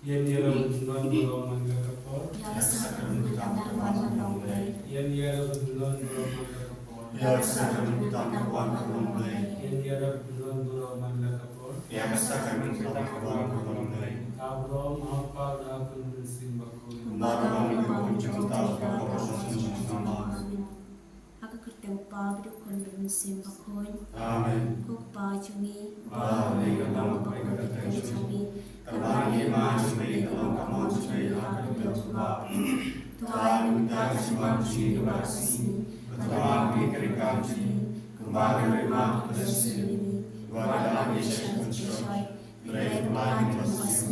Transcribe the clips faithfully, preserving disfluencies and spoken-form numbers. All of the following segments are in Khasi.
Ïa ngi ruh ba don baroh man la ka por. Ïa la sakramen ka tang ka wan ka long Blei. Ïa ngi ruh ba don baroh man la ka por. Ïa la sakramen ka tang ka wan ka long Blei. Ïa ngi ruh ba don baroh man la ka por. Ïa la sakramen ka tang ka wan ka long Blei. Ka burom ha u Kpa bad ha u Khun bad ha u Mynsiem Bakhuid. Kumba la long ha kaba bud junom, mynta bad shaphang kum kaba. Ha ka kyrteng u Kpa bad u Khun bad u Mynsiem Bakhuid. Amen. Ko Kpa jong ngi, uba ha bneng, ka bynta jong ngi, ka bynta jong ngi, ka long ka mon jong ngi ha ka kyrteng u Kpa. To ai mynta ka jingwan jong ngi kaba shisien, bad to ai ha ngi ka ryngkat jong ngi, kumba ka ryngkat ka shisien. Wat la ngi sha ka jingshoi, hynrei to ai ngi na ka shisien.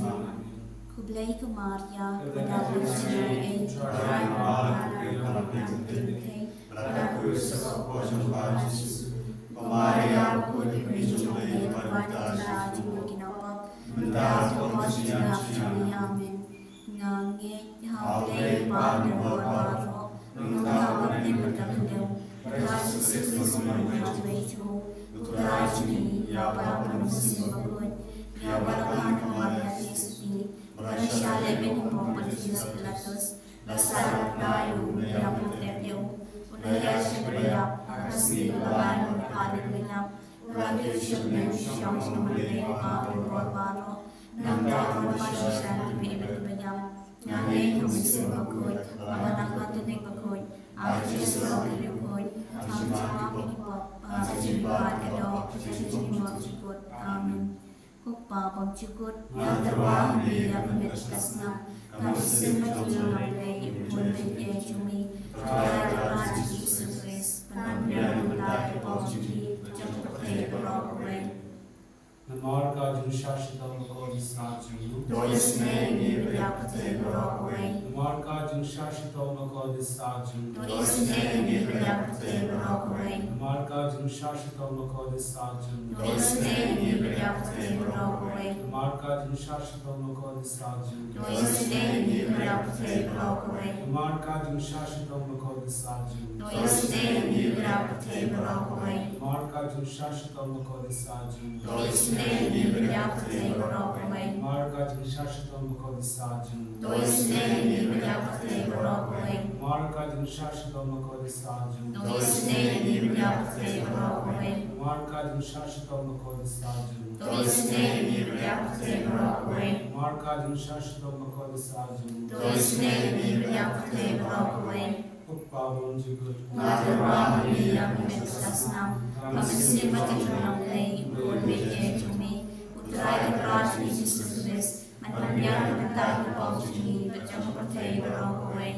Khublei ko Maria, kaba don ka jingaiei, U Trai u don bad phi. Bad ha u krus ka por jong u Kpa Jisu. Ko Maria, bakhuid, ka kmie jong U Blei, pynban to pynban ïa ngi ki nongpop, mynta bad ha ka por jong ka kut jong ngi. Amen. Nga ngeit ha U Blei Uba Hyndai Hyndai Baroh, Uba ha bneng bad ha ka khyndew, bad ha U Jisu Khrist U Nongpynim jong U Blei jong U, U Trai jong ngi, ïa U Kpa bad U Mynsiem Bakhuid, ïa uba la khang da ka Maria Theisotti, bad la shah leh beiñ ha ka bong Pontius Pilatus, la sah, la kynduh, la ïap, la dep ïa U, U la ïaid sha kaba ïap, ha ka sngi ba lai U la phah na ki baïap, U la kiew sha bneng, shong sha ka jong U Blei Uba ha bor baroh. Nangta U la wan sha ki baïap. Nga ngeit ha U Mynsiem Bakhuid, ha ka Trinity Bakhuid, ha U Jisu Bakhuid, ha ka jingmap ïa ki pop, ha ka jingpynban ïa ka doh, ha ka jingmap jingput. Amen. Ko Kpa bymjukut, nga tyrwa ha me ïa ka met ka snam, ka mynsiem bad ka jingïarap U Blei, U Khun bad U Blei jong me, U Trai U Trai jong ngi Jisu Khrist, ban pynbiang na ka bynta ki pop jong ngi, bad jong ka pyrthei baroh kawei. Namar ka jingshah shitom bakordit sah jong U. To isynei ïa ngi bad ïa ka pyrthei baroh kawei. Namar ka jingshah shitom bakordit sah jong U. To isynei ïa ngi bad ïa ka pyrthei baroh kawei. Namar ka jingshah shitom bakordit sah jong U. To isynei ïa ngi bad ïa ka pyrthei baroh kawei. Namar ka jingshah shitom bakordit sah jong U. To isynei ïa ngi bad ïa ka pyrthei baroh kawei. Namar ka jingshah shitom bakordit sah jong U. To isynei ïa ngi bad ïa ka pyrthei baroh kawei. Namar ka jingshah shitom bakordit sah jong U. To isynei ïa ngi bad ïa ka pyrthei baroh kawei. Namar ka jingshah shitom bakordit sah jong U. To isynei ïa ngi bad ïa ka pyrthei baroh kawei. Namar ka jingshah shitom bakordit sah jong U. To isynei ïa ngi bad ïa ka pyrthei baroh kawei. Namar ka jingshah shitom bakordit sah jong U. To isynei ïa ngi bad ïa ka pyrthei baroh kawei. Namar ka jingshah shitom bakordit sah jong U. To isynei ïa ngi bad ïa ka pyrthei baroh kawei. Ko Kpa bymjukut, nga tyrwa ha me ïa ka met ka snam, ka mynsiem bad ka jingïarap U Blei, U Khun bad U Blei jong me, U Trai U Trai jong ngi Jisu Khrist, ban pynbiang na ka bynta ki pop jong ngi, bad jong ka pyrthei baroh kawei.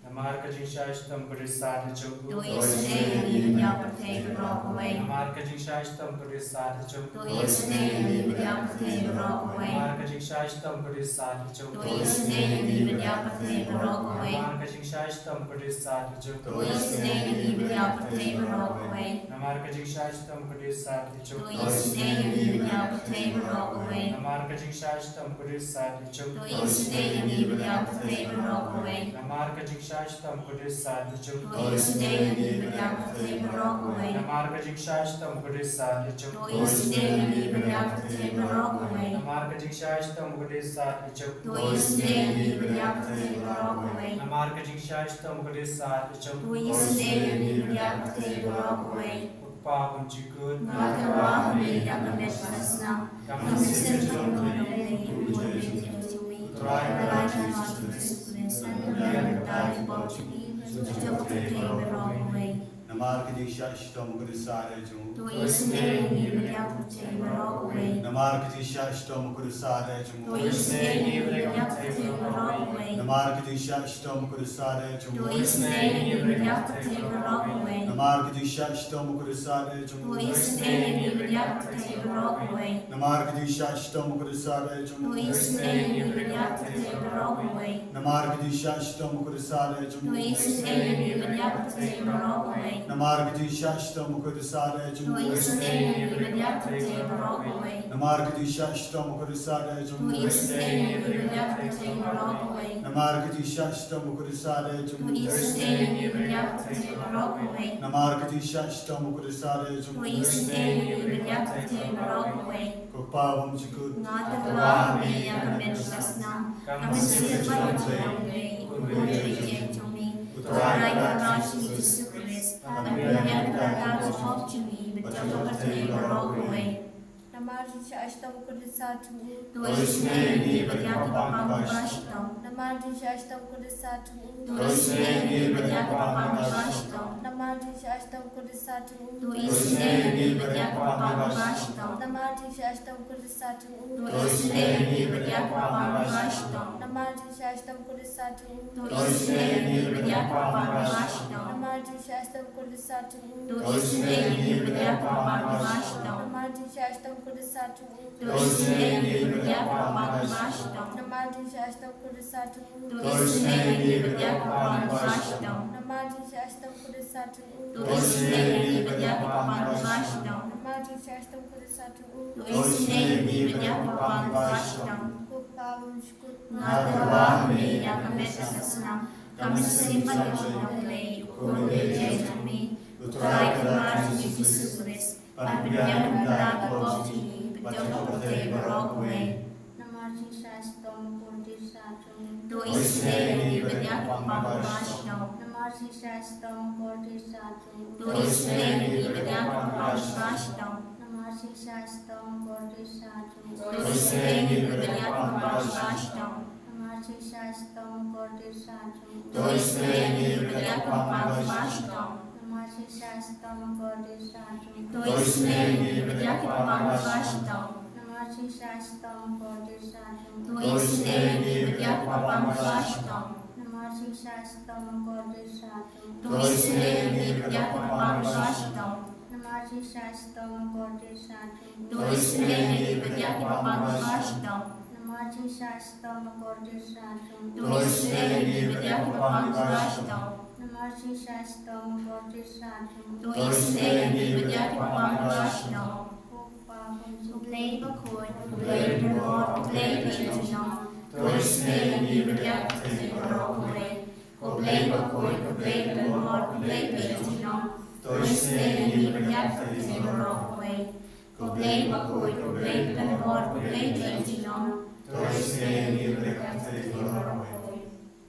Namar ka jingshah shitom bakordit sah jong U. To isynei ïa ngi bad ïa ka pyrthei baroh kawei. Namar ka jingshah shitom bakordit sah jong U. To isynei ïa ngi bad ïa ka pyrthei baroh kawei. Namar ka jingshah shitom bakordit sah jong U. To isynei ïa ngi bad ïa ka pyrthei baroh kawei. Namar ka jingshah shitom bakordit sah jong U. To isynei ïa ngi bad ïa ka pyrthei baroh kawei. Namar ka jingshah shitom bakordit sah jong U. To isynei ïa ngi bad ïa ka pyrthei baroh kawei. Namar ka jingshah shitom bakordit sah jong U. To isynei ïa ngi bad ïa ka pyrthei baroh kawei. Namar ka jingshah shitom bakordit sah jong U. To isynei ïa ngi bad ïa ka pyrthei baroh kawei. Namar ka jingshah shitom bakordit sah jong U. To isynei ïa ngi bad ïa ka pyrthei baroh kawei. Namar ka jingshah shitom bakordit sah jong U. To isynei ïa ngi bad ïa ka pyrthei baroh kawei. Namar ka jingshah shitom bakordit sah jong U. To isynei ïa ngi bad ïa ka pyrthei baroh kawei. Ko Kpa bymjukut, nga tyrwa ha me ïa ka met ka snam, ka mynsiem bad ka jingïarap U Blei, U Khun bad U Blei jong me, U Trai U Trai jong ngi Jisu Khrist, ban pynbiang na ka bynta ki pop jong ngi, bad jong ka pyrthei baroh kawei. Namar ka jingshah shitom bakordit sah jong U. To isynei ïa ngi bad ïa ka pyrthei baroh kawei. Namar ka jingshah shitom bakordit sah jong U. To isynei ïa ngi bad ïa ka pyrthei baroh kawei. Namar ka jingshah shitom bakordit sah jong U. To isynei ïa ngi bad ïa ka pyrthei baroh kawei. Namar ka jingshah shitom bakordit sah jong U. To isynei ïa ngi bad ïa ka pyrthei baroh kawei. Namar ka jingshah shitom bakordit sah jong U. To isynei ïa ngi bad ïa ka pyrthei baroh kawei. Namar ka jingshah shitom bakordit sah jong U. To isynei ïa ngi bad ïa ka pyrthei baroh kawei. Namar ka jingshah shitom bakordit sah jong U. To isynei ïa ngi bad ïa ka pyrthei baroh kawei. Namar ka jingshah shitom bakordit sah jong U. To isynei ïa ngi bad ïa ka pyrthei baroh kawei. Namar ka jingshah shitom u khudisaid jong u. To isynei ïa ngi bad ïa ka pyrthei baroh kawei. Namar ka jingshah shitom u khudisaid jong u. To isynei ïa ngi bad ïa ka pyrthei baroh kawei. Ko Pa bymjukut. Nga tyrwa ha me ïa ka met ka snam. Ka mynsiem bad ka jingïarap U Blei, u Kynrad jong me, U Trai ka Jisu Khrist, ban pynbiang ïa ka jingpop jong ngi bad jong ka pyrthei baroh kawei. Namar jingshah shitom u khudisaid jong u. To isynei ïa ngi bad ïa kiba pang ba shitom. Namar jingshah shitom u khudisaid jong u. To isynei ïa ngi bad ïa kiba pang ba shitom. Namar jingshah shitom u khudisaid jong u. To isynei ïa ngi bad ïa kiba pang ba shitom. Namar jingshah shitom u khudisaid jong u. To isynei ïa ngi bad ïa kiba pang ba shitom. Namar jingshah shitom u khudisaid jong u. To isynei ïa ngi bad ïa kiba pang ba shitom. Namar jingshah shitom u khudisaid jong u. To isynei ïa ngi bad ïa kiba pang ba shitom. Namar jingshah shitom u khudisaid jong u. To isynei ïa ngi bad ïa kiba pang ba shitom. Namar jingshah shitom u khudisaid jong u. To isynei ïa ngi bad ïa kiba pang ba shitom. Namar jingshah shitom u khudisaid jong u. To isynei ïa ngi bad ïa kiba pang ba shitom. Namar jingshah shitom u khudisaid jong u. To isynei ïa ngi bad ïa kiba pang ba shitom. Ko Pa bymjukut. Nga tyrwa ha me ïa ka met ka snam, ka mynsiem bad ka jingïarap U Blei, u Kynrad jong me, U Trai ka Jisu Khrist, ban pynbiang ïa ka jingpop jong ngi bad jong ka pyrthei baroh kawei. Namar jingshah shitom u khudisaid jong u. To isynei ïa ngi bad ïa kiba pang ba shitom. Namar jingshah shitom u khudisaid jong u. To isynei ïa ngi bad ïa kiba pang ba shitom. Namar jingshah shitom u khudisaid jong u. To isynei ïa ngi bad ïa kiba pang ba shitom. Namar jingshah shitom u khudisaid jong u. To isynei ïa ngi bad ïa kiba pang ba shitom. Namar jingshah shitom u khudisaid jong u. To isynei ïa ngi bad ïa kiba pang ba shitom. Namar jingshah shitom u khudisaid jong u. To isynei ïa ngi bad ïa kiba pang ba shitom. Namar jingshah shitom u khudisaid jong u. To isynei ïa ngi bad ïa kiba pang ba shitom. Namar jingshah shitom u khudisaid jong u. To isynei ïa ngi bad ïa kiba pang ba shitom. Namar jingshah shitom u khudisaid jong u. To isynei ïa ngi bad ïa kiba pang ba shitom. Namar jingshah shitom u khudisaid jong u. To isynei ïa ngi bad ïa kiba pang ba shitom. Ko Pa bymjukut. U Blei bakhuid, U Blei badonbor, U Blei bajunom. To isynei ïa ngi bad ïa ka pyrthei baroh kawei. Ko Blei bakhuid, ko Blei badonbor, ko Blei bajunom. To isynei ïa ngi bad ïa ka pyrthei baroh kawei. Ko Blei bakhuid, ko Blei badonbor, ko Blei bajunom. To isynei ïa ngi bad ïa ka pyrthei baroh kawei.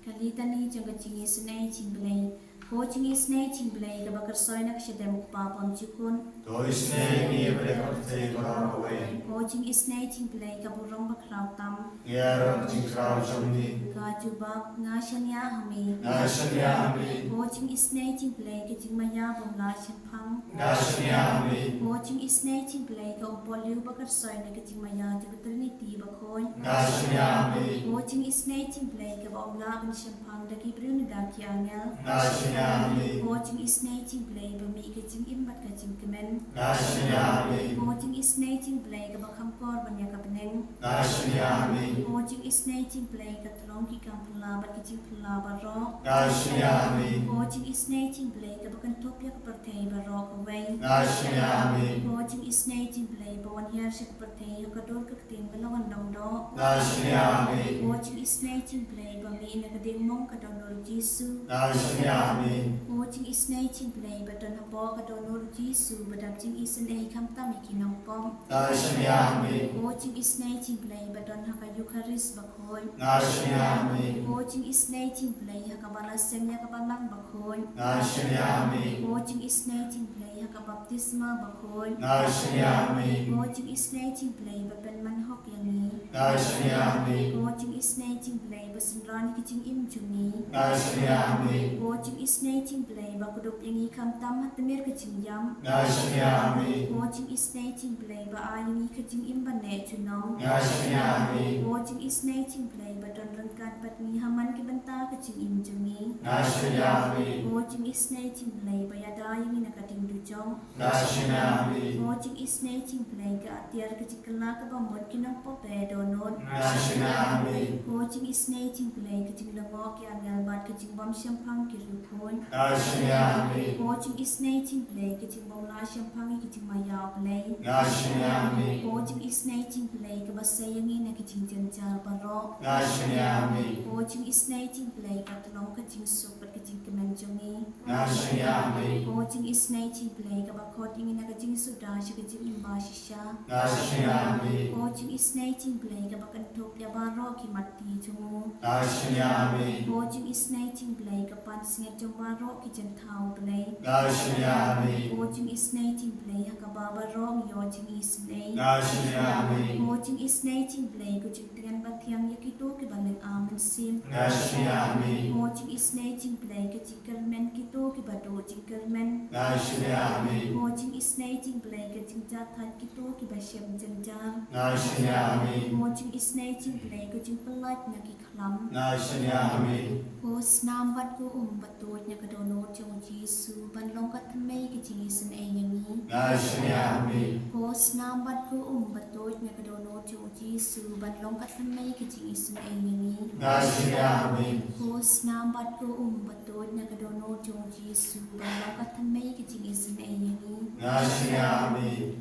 Ka litani jong ka jingisynei jingblei. Ko jingisynei jingblei kaba kyrsoi na ka shadem u Kpa bymjukut. To isynei ïa ngi bad ïa ka pyrthei baroh kawei. Ko jingisynei jingblei ka burom bakhraw tam. Ngi ïaroh ka jingkhraw jong ngi. Ka jubab, nga shaniah ha me. Nga shaniah ha me. Ko jingisynei jingblei ka jingmaïa bym lah shemphang. Nga shaniah ha me. Ko jingisynei jingblei ka umpohliew bakyrsoi na ka jingmaïa jong ka Trinity bakhuid. Nga shaniah ha me. Ko jingisynei jingblei kaba ym lah ban shemphang da ki briew ne da ki angel. Nga shaniah ha me. Ko jingisynei jingblei ba mih ka jingim bad ka jingkmen. Nga shaniah ha me. Ko jingisynei jingblei kaba kham kor ban ïa ka bneng. Nga shaniah ha me. Ko jingisynei jingblei ka tyrong ki kam phylla bad ki jingphylla baroh. Nga shaniah ha me. Ko jingisynei jingblei kaba kynthup ïa ka pyrthei baroh kawei. Nga shaniah ha me. Ko jingisynei jingblei ba wan hiar sha ka pyrthei ha ka dur ka ktien ba la wan long doh. Nga shaniah ha me. Ko jingisynei jingblei ba mih na ka diengmong ka dohnud u Jisu. Nga shaniah ha me. Ko jingisynei jingblei ba don hapoh ka dohnud u Jisu ba dap jingisynei khamtam ïa ki nongpop. Nga shaniah ha me. Ko jingisynei jingblei ba don ha ka Eukharist bakhuid. Nga shaniah ha me. Ko jingisynei jingblei ha kaba la seng ïa ka Balang bakhuid. Nga shaniah ha me. Ko jingisynei jingblei ha ka baptisma bakhuid. Nga shaniah ha me. Ko jingisynei jingblei ba pynman hok ïa ngi. Nga shaniah ha me. Ko jingisynei jingblei ba synran ïa ki jingim jong ngi. Nga shaniah ha me. Ko jingisynei jingblei ba kdup ïa ngi khamtam ha tmier ka jingïap. Nga shaniah ha me. Ko jingisynei jingblei ba ai ïa ngi ka jingim ban neh junom. Nga shaniah ha me. Ko jingisynei jingblei ba don ryngkat bad ngi ha man ki bynta ka jingim jong ngi. Nga shaniah ha me. Ko jingisynei jingblei ba ïada ïa ngi na ka ding dujok. Nga shaniah ha me. Ko jingisynei jingblei ka atiar ka jingkylla kaba mut ki nongpop ba ïadon. Nga shaniah, amen. Ko jingisynei jong U Blei, ka jinglyngngoh ki angel bad ka jingbym shemphang ki riewkhuid. Nga shaniah, amen. Ko jingisynei jong U Blei, ka jingbym lah shemphang ïa ki jingma ïa U Blei. Nga shaniah, amen. Ko jingisynei jong U Blei, kaba sei ïa ngi na ki jingjynjar baroh. Nga shaniah, amen. Ko jingisynei jong U Blei, ka tyllong ka jingsuk bad ka jingkmen jong ngi. Nga shaniah, amen. Ko jingisynei jong U Blei, kaba khot ïa ngi na ka jingsuda sha ka jingim ba shisha. Nga shaniah, amen. Ko jingisynei jong U Blei, kaba kynthup ïa baroh ki mat ti jong u. Nga shaniah, amen. Ko jingisynei jong U Blei, ka pansngiat jong baroh ki jingthaw U Blei. Nga shaniah, amen. Ko jingisynei jong U Blei, ha kaba baroh ngi ïoh jingisynei. Nga shaniah, amen. Ko jingisynei jong U Blei, ko jingtngen bathiang ïa kito kiba lynga mynsiem. Nga shaniah, amen. Ko jingisynei jong U Blei, ka jingkyrmen kito kiba duh jingkyrmen. Nga shaniah, amen. Ko jingisynei jong U Blei, ka jingjahthait kito kiba shem jynjar. Nga shaniah, amen. Ko jingisynei jong U Blei, ka jingpyllait na ki khlam. Nga shaniah, amen. Ko snam bad ko um ba tuid na ka dohnud jong U Jisu, ban long ka thymmei ka jingisynei ïa ngi. Nga shaniah, amen. Ko snam bad ko um ba tuid na ka dohnud jong U Jisu, ban long ka thymmei ka jingisynei ïa ngi. Nga shaniah, amen. Ko snam bad ko um ba tuid na ka dohnud jong U Jisu, ban long ka thymmei ka jingisynei ïa ngi. Nga shaniah, amen.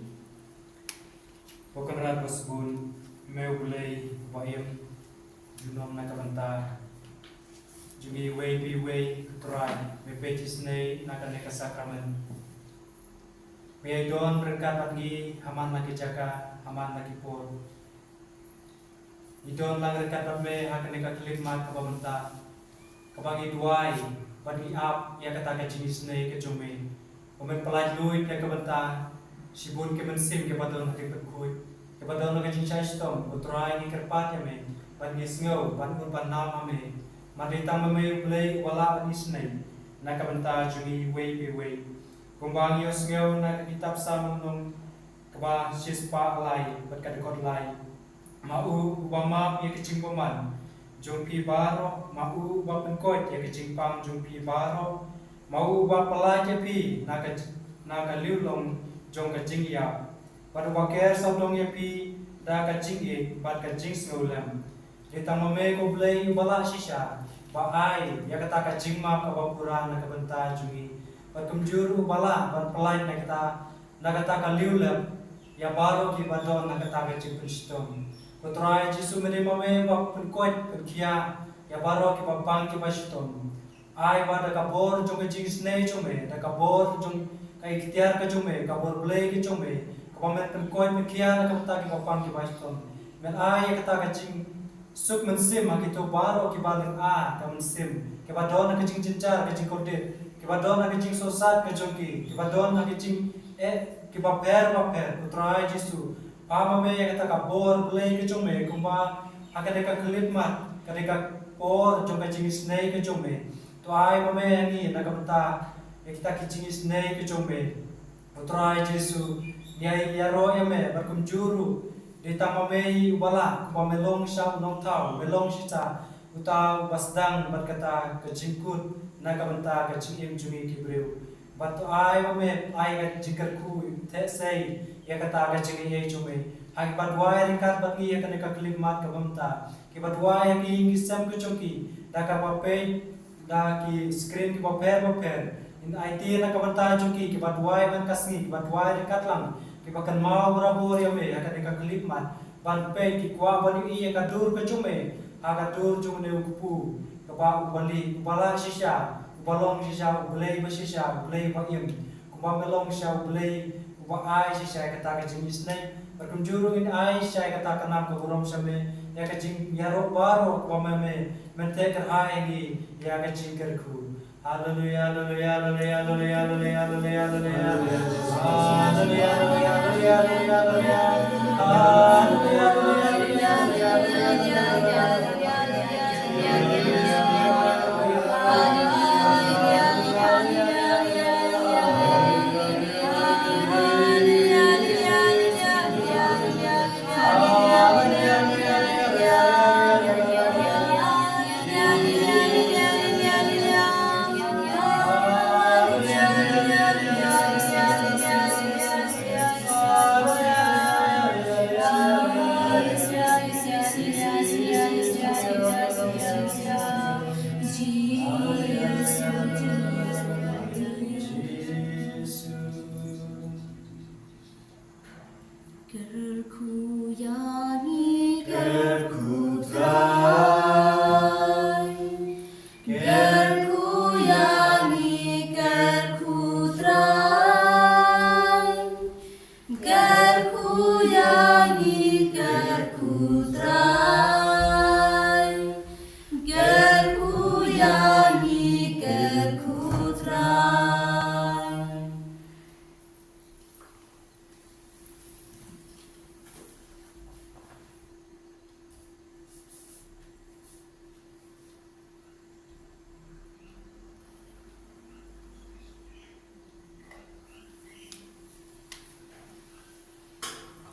Ko Kynrad ba sbun, me U Blei uba im, junom na ka bynta jong ngi iwei pa iwei, ko Trai, me peit isynei na kane ka sakramen. Me ïai don ryngkat bad ngi ha man la ki jaka, ha man la ki por. Ngi don lang ryngkat bad me ha kane ka khyllipmat kaba mynta, kaba ngi duwai bad ngi ap ïa kata ka jingisynei ka jong me. Ba men pyllait luid na ka bynta shibun ki mynsiem kiba don ha ki pynkhuid, kiba don ha ka jingshah shitom, ko Trai, ngi kyrpad ïa me bad ngi sngew ban nud ban nam ha me. Mar dei tang ma me U Blei uba lah ban isynei na ka bynta jong ngi iwei pa iwei. Kumba ngi ïohsngew na ka kitab Salm lynnong kaba shispah lai bad ka dkhot lai. Ma u uba map ïa ka jingbymman jong phi baroh, ma u uba pynkoit ïa ka jingpang jong phi baroh, ma u uba pyllait ïa phi na ka, na ka liulong jong ka jingïap, bad uba ker sawdong ïa phi da ka jingïeit bad ka jingsngewlem. Dei tang ma me ko Blei uba lah shisha ban ai ïa kata ka jingmap kaba pura na ka bynta jong ngi, bad kumjuh ruh uba lah ban pyllait na kata, na kata ka liulep ïa baroh kiba don na kata ka jingpynshitom. Ko Trai Jisu, me dei ma me uba pynkoit pynkhia ïa baroh kiba pang kiba shitom. Ai ba da ka bor jong ka jingisynei jong me, da ka bor jong ka iktiar ka jong me, ka bor Blei ka jong me, kaba men pynkoit pynkhia na ka bynta kiba pang kiba shitom, men ai ïa kata ka jing suk mynsiem ha kito baroh kiba lynga ka mynsiem, kiba don ha ka jingjynjar ka jingkordit, kiba don ha ka jingsohsat ka jong ki, kiba don ha ka jing, eh, kiba pher ba pher. Ko Trai Jisu, phah ma me ïa kata ka bor Blei ka jong me, kumba ha kane ka khyllipmat, kane ka por jong ka jingisynei ka jong me. To ai ma me ïa ngi na ka bynta ïa kita ki jingisynei ka jong me. Ko Trai Jisu, ngi ïaroh ïa me bad kumjuh ruh, dei tang ma me hi uba lah, kumba me long shisha u nongthaw, me long shisha uta uba sdang bad kata ka jingkut na ka bynta ka jingim jong ngi ki briew. Bad to ai ma me, ai ka jingkyrkhu theh sei ïa kata ka jingaiei jong me ha kiba duwai ryngkat bad ngi ha kane ka khyllipmat kaba mynta. Kiba duwai ha ki ïing ki sem ka jong ki da kaba peit da ki screen kiba pher ba pher. Ngi aiti na ka bynta jong ki kiba duwai man ka sngi, kiba duwai ryngkat lang, kiba kynmaw barabor ïa me ha kane ka khyllipmat, ban peit, ki kwah ban ïohi ïa ka dur ka jong me ha ka dur jong une u kpu kaba u bali, uba lah shisha, uba long shisha U Blei ba shisha, U Blei ba im. Kumba me long shisha U Blei uba ai shisha ïa kata ka jingisynei, bad kumjuh ruh ngin ai shisha ïa kata ka nam ka burom sha me, ïa ka jingïaroh baroh kaba ma me men theh kyrhai ïa ngi ïa ka jingkyrkhu. Haleluya, haleluya, haleluya. Ïa ngi kyrkhu Trai.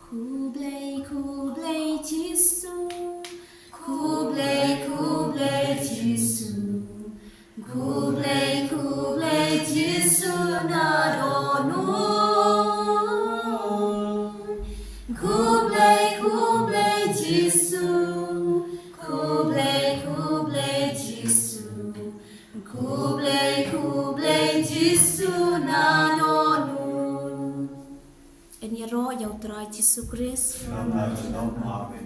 Khublei, khublei Jisu. Khublei, khublei Jisu. Khublei, khublei Jisu na dohnud. Khublei, khublei Jisu. Khublei, khublei Jisu. Khublei, khublei Jisu na dohnud. Yn ïaroh ïa u Trai Jisu Khrist. Shalom, shalom, amen.